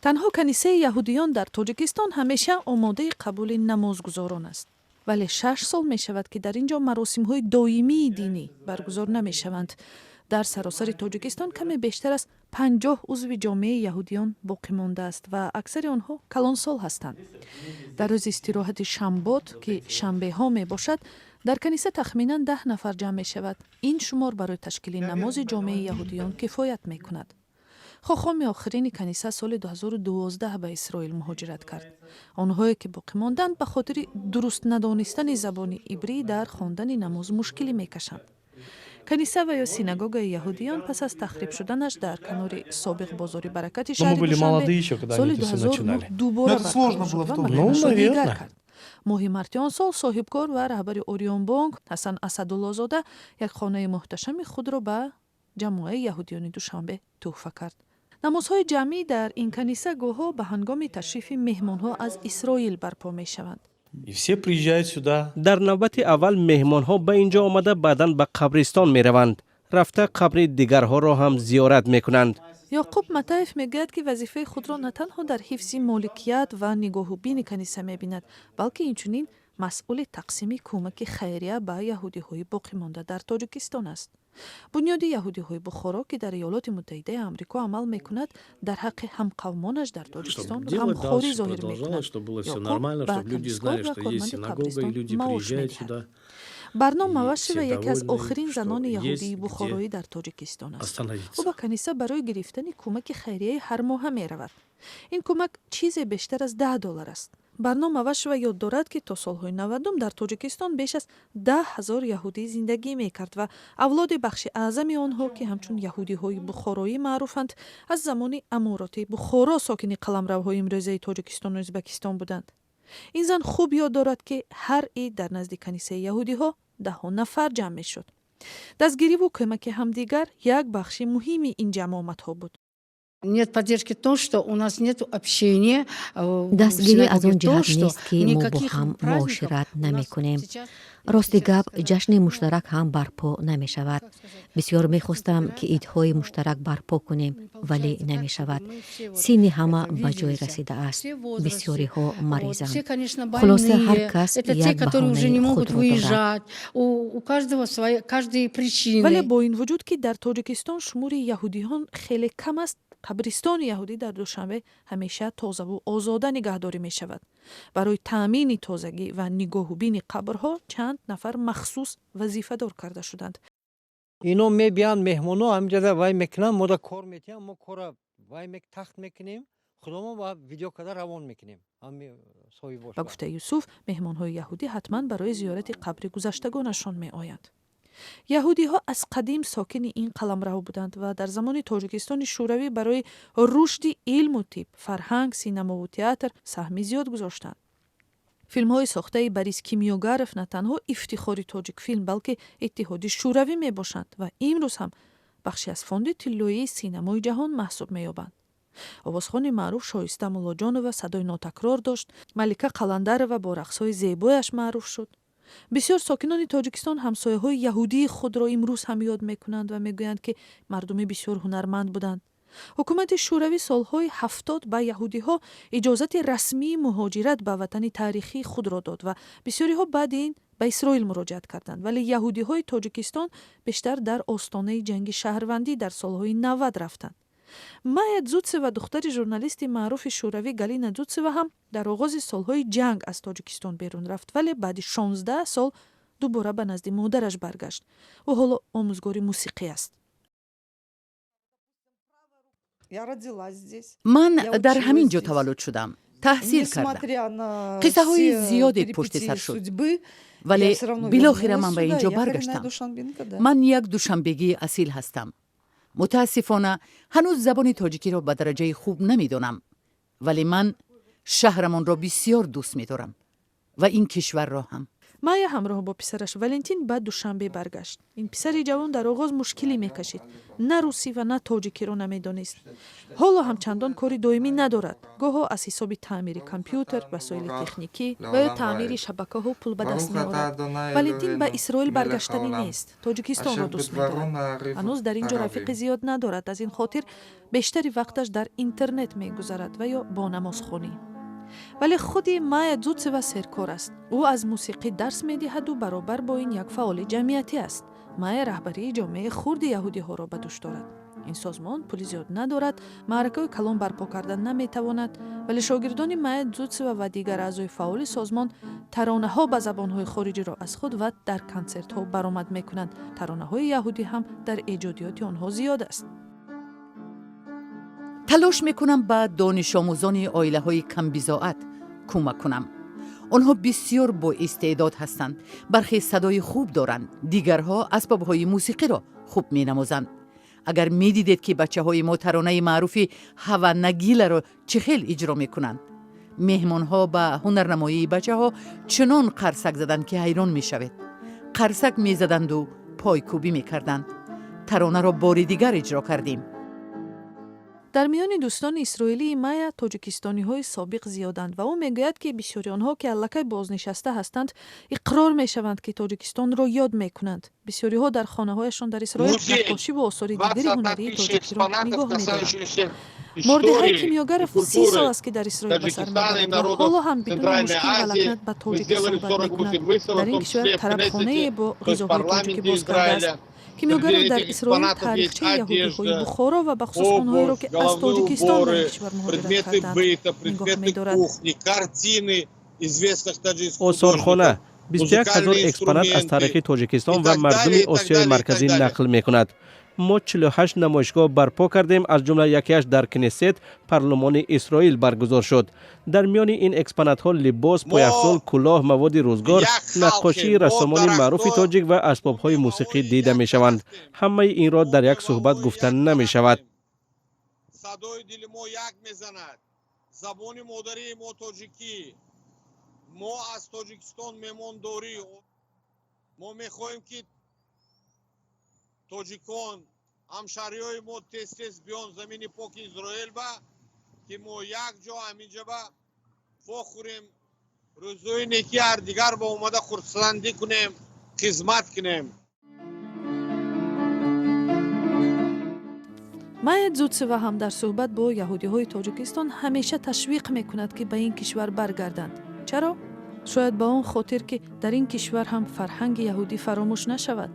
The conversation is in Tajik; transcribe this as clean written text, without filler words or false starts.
Танҳо канисаи яҳудиён дар Тоҷикистон ҳамеша омодаи қабули намозгузорон аст. Вале 6 сол мешавад, ки дар ин ҷо маросимҳои доимии динӣ баргузор намешаванд. Дар саросари Тоҷикистон каме бештар аз 50 узви ҷомеаи яҳудиён боқӣ мондааст ва аксари онҳо калонсол ҳастанд. Дар рӯзи истироҳати шамбот, ки шанбеҳо мебошад, дар каниса тахминан 10 нафар ҷамъ мешавад. Ин шумор барои ташкили намози ҷомеаи яҳудиён кифоят мекунад. Хохоми охирини каниса соли 2012 ба Исроил муҳоҷират кард. Онҳое, ки боқӣ монданд, ба хотири дуруст надонистани забони ибрӣ дар хондани намоз мушкилӣ мекашанд. Каниса ва ё синагогаи яҳудиён пас аз тахриб шуданаш дар канори собиқ бозори Баракати шаҳри Душанбе соли 2009 дубора барқарор шуд ва маконашро дигар кард. Моҳи марти он сол соҳибкор ва раҳбари Ориёнбонк Ҳасан Асадуллозода як хонаи муҳташами худро ба ҷамоаи яҳудиёни Душанбе тӯҳфа кард. Намозҳои ҷамъӣ дар ин каниса гоҳҳо ба ҳангоми ташрифи меҳмонҳо аз Исроил барпо мешаванд. И все приезжают сюда. Дар навбати аввал меҳмонҳо ба ин ҷо омада, баъдан ба қабристон мераванд. Рафта, қабри дигарҳоро ҳам зиёрат мекунанд. Ёқуб Матаев мегӯяд, ки вазифаи худро на танҳо дар ҳифзи моликият ва нигоҳубини каниса мебинад, балки инчунин масъули тақсими кӯмаки хайрия ба яҳудиҳои боқимонда дар Тоҷикистон аст. Бунёди яҳудиҳои Бухоро, ки дар Иёлоти Муттаҳидаи Амрико амал мекунад, дар ҳаққи ҳамқавмонаш дар Тоҷикистон ғамхорӣ зоҳир мекунад. Ёқуб ба канискор ва корманди қабристон маош медиҳад. Барно Мавашева яке аз охирин занони яҳудии бухороӣ дар Тоҷикистон аст. Ӯ ба каниса барои гирифтани кӯмаки хайрияи ҳармоҳа меравад. Ин кӯмак чизе бештар аз 10 доллар аст. Барно Мавашева ёд дорад, ки то солҳои 90-ум дар Тоҷикистон беш аз 10 000 яҳудӣ зиндагӣ мекард ва авлоди бахши аъзами онҳо, ки ҳамчун яҳудиҳои бухороӣ маъруфанд, аз замони амороти Бухоро сокини қаламравҳои имрӯзаи Тоҷикистону Ӯзбекистон буданд. Ин зан хуб ёд дорад, ки ҳар ид дар назди канисаи яҳудиҳо даҳҳо нафар ҷамъ мешуд. Дастгириву кӯмаки ҳамдигар як бахши муҳими ин ҷамъомадҳо буд. Нет поддержки то, что у нас нет общения. Дастгирӣ аз он ҷиҳат нест, ки мо бо ҳам муошират намекунем. Рости гап, ҷашни муштарак ҳам барпо намешавад. Бисёр мехостам, ки идҳои муштарак барпо кунем, вале намешавад. Синни ҳама ба ҷой расидааст, бисёриҳо маризанд. Хулоса, ҳар кас як баҳонаи худро дорад. Вале бо ин вуҷуд, ки дар Тоҷикистон шумори яҳудиҳон хеле кам аст, қабристони яҳудӣ дар Душанбе ҳамеша тозаву озода нигаҳдорӣ мешавад. Барои таъмини тозагӣ ва нигоҳубини қабрҳо чанд нафар махсус вазифадор карда шуданд. Ино мебиянд, меҳмоно ҳаминҷода вай мекунанд, мода кор метиҳанд, мо кора вай тахт мекунем, худомо ва видео карда равон мекунем. Ба гуфтаи Юсуф, меҳмонҳои яҳудӣ ҳатман барои зиёрати қабри гузаштагонашон меоянд. Яҳудиҳо аз қадим сокини ин қаламрав буданд ва дар замони Тоҷикистони Шӯравӣ барои рушди илму тиб, фарҳанг, синамову театр саҳми зиёд гузоштанд. Филмҳои сохтаи Борис Кимёгаров на танҳо ифтихори Тоҷикфилм, балки Иттиҳоди Шӯравӣ мебошанд ва имрӯз ҳам бахше аз фонди тиллоии синамои ҷаҳон маҳсуб меёбанд. Овозхони маъруф Шоиста Муллоҷонова садои нотакрор дошт. Малика Қаландарова бо рақсҳои зебояш маъруф шуд. Бисёр сокинони Тоҷикистон ҳамсояҳои яҳудии худро имрӯз ҳам ёд мекунанд ва мегӯянд, ки мардуми бисёр ҳунарманд буданд. Ҳукумати Шӯравӣ солҳои 70 ба яҳудиҳо иҷозати расмии муҳоҷират ба ватани таърихии худро дод ва бисёриҳо баъди ин ба Исроил муроҷиат карданд. Вале яҳудиҳои Тоҷикистон бештар дар остонаи ҷанги шаҳрвандӣ дар солҳои 90 рафтанд. Майя Дзуцева, духтари журналисти маъруфи шӯравӣ Галина Дзуцева, ҳам дар оғози солҳои ҷанг аз Тоҷикистон берун рафт, вале баъди 16 сол дубора ба назди модараш баргашт. Ӯ ҳоло омӯзгори мусиқӣ аст. Ман дар ҳамин ҷо таваллуд шудам, таҳсил кардам, қиссаҳои зиёде пушти сар шуд, вале билохира ман ба ин ҷо баргаштам. Ман як душанбегии асил ҳастам. Мутаассифона, ҳанӯз забони тоҷикиро ба дараҷаи хуб намедонам, вале ман шаҳрамонро бисьёр дӯст медорам ва ин кишварро ҳам. Майя ҳамроҳ бо писараш Валентин ба Душанбе баргашт. Ин писари ҷавон дар оғоз мушкилӣ мекашид, на русӣ ва на тоҷикиро намедонист. Ҳоло ҳам чандон кори доимӣ надорад. Гоҳо аз ҳисоби таъмири компютер, васоили техникӣ ва ё таъмири шабакаҳо пул ба даст меорад. Валентин ба Исроил баргаштанӣ нест, Тоҷикистонро дӯст медорад. Ҳанӯз дар ин ҷо рафиқи зиёд надорад, аз ин хотир бештари вақташ дар интернет мегузарад ва ё бо намозхонӣ. Вале худи Майя Зуцева серкор аст. Ӯ аз мусиқӣ дарс медиҳаду баробар бо ин як фаъоли ҷамъиятӣ аст. Майя раҳбарии ҷомеаи хурди яҳудиҳоро ба дӯш дорад. Ин созмон пули зиёд надорад, маъракаҳои калон барпо кардан наметавонад, вале шогирдони Майя Зуцева ва дигар аъзои фаъоли созмон таронаҳо ба забонҳои хориҷиро аз худ ва дар консертҳо баромад мекунанд. Таронаҳои яҳудӣ ҳам дар эҷодиёти онҳо зиёд аст. Талош мекунам ба донишомӯзони оилаҳои камбизоат кӯмак кунам. Онҳо бисьёр боистеъдод ҳастанд, бархе садои хуб доранд, дигарҳо асбобҳои мусиқиро хуб менавозанд. Агар медидед, ки бачаҳои мо таронаи маъруфи «Ҳава Нагиларо» чӣ хел иҷро мекунанд! Меҳмонҳо ба ҳунарнамоии бачаҳо чунон қарсак заданд, ки ҳайрон мешавед. Қарсак мезаданду пойкӯбӣ мекарданд. Таронаро бори дигар иҷро кардем. Дар миёни дӯстони исроилии Майя тоҷикистониҳои собиқ зиёданд ва ӯ мегӯяд, ки бисёри онҳо, ки аллакай бознишаста ҳастанд, иқрор мешаванд, ки Тоҷикистонро ёд мекунанд. Бисёриҳо дар хонаҳояшон дар Исроил наққошиву осори дигари ҳунарии тоҷикиро нигоҳ медоранд. Мордеҳай Кимёгаров 30 сол аст, ки дар Исроил ба сар мебарад ва ҳоло ҳам бидуни мушкил ва лакнат ба тоҷикӣ суҳбат мекунад. Дар ин кишвар тарабхонае бо ғизоҳои тоҷикӣ боз кардааст. Кимёгаров дар Исроил таърихчаи яҳудиҳои Бухоро ва бахусус онҳоеро, ки аз Тоҷикистон ба ин кишвар муҳоҷират кардаанд, нигоҳ медорад. Осорхона 21 ҳазор экспонат аз таърихи Тоҷикистон ва мардуми Осиёи Марказӣ нақл мекунад. Мо 48 намоишгоҳ барпо кардем, аз ҷумла якеаш дар Кнесет, парлумони Исроил, баргузор шуд. Дар миёни ин экспонатҳо либос, пойафзол, кӯлоҳ, маводи рӯзгор, наққошии рассомони маъруфи тоҷик ва асбобҳои мусиқӣ дида мешаванд. Ҳамаи инро дар як суҳбат гуфта намешавад. Садои дили мо як мезанад, забони модарии мо тоҷикӣ. Мо аз Тоҷикистон меҳмондорӣ. Мо мехоҳем, ки тоҷикон, ҳамшаҳриҳои мо, тез тез биён замини поки Изроил ба, ки мо як ҷо ҳаминҷа ба вохӯрем, рӯзҳои неки ҳардигар ба омада хурсандӣ кунем, хизмат кунем. Майя Зуцева ҳам дар суҳбат бо яҳудиҳои Тоҷикистон ҳамеша ташвиқ мекунад, ки ба ин кишвар баргарданд. Чаро? Шояд ба он хотир, ки дар ин кишвар ҳам фарҳанги яҳудӣ фаромӯш нашавад.